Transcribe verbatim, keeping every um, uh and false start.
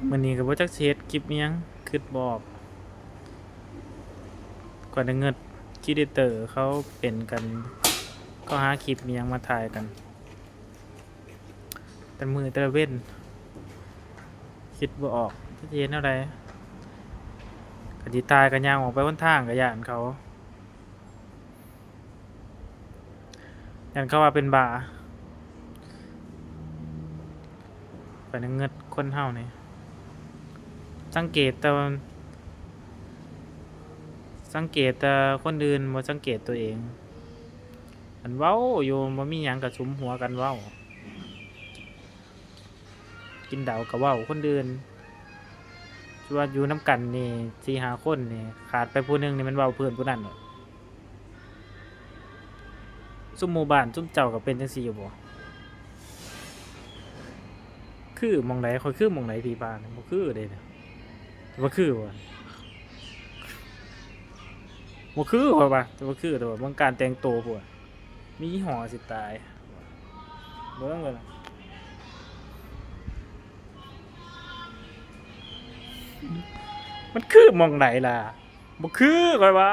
มื้อนี้ก็บ่จักสิเฮ็ดคลิปอิหยัง คิดบ่ออก ข้อยได้เงิด ครีเอเตอร์เขาเป็นกัน เขาหาคลิปอิหยังมาถ่ายกัน แต่มื้อแต่ละเว็น คิดบ่ออก จักสิเฮ็ดแนวใด คันสิถ่ายก็ย่างออกไปหนทางก็ย้านเขา ย้านเขาว่าเป็นบ้า ไปในเงิดคนเฮานี่ สังเกตแต่ว่า สังเกตแต่คนอื่น บ่สังเกตตัวเอง มันเว้าอยู่ บ่มีหยังก็สุมหัวกันเว้า กินเหล้าก็เว้าคนอื่น ว่าอยู่นำกันนี่ สี่ห้าคนนี่ ขาดไปผู้หนึ่งนี่มันเว้าเพื่อนผู้นั้นโลด ซุมหมู่บ้านซุมเจ้าก็เป็นจั่งซี้อยู่บ่ คือหม่องใด ข้อยคือหม่องใด พี่บ้าน บ่คือเด้ บ่คือบ่ บ่คือข้อยว่า แต่บ่คือ แต่ว่าเบิ่งการแต่งตัวพุ้น มียี่ห้อสิตาย เบิ่งเลยนะ มันคือหม่องใดล่ะ บ่คือข้อยว่า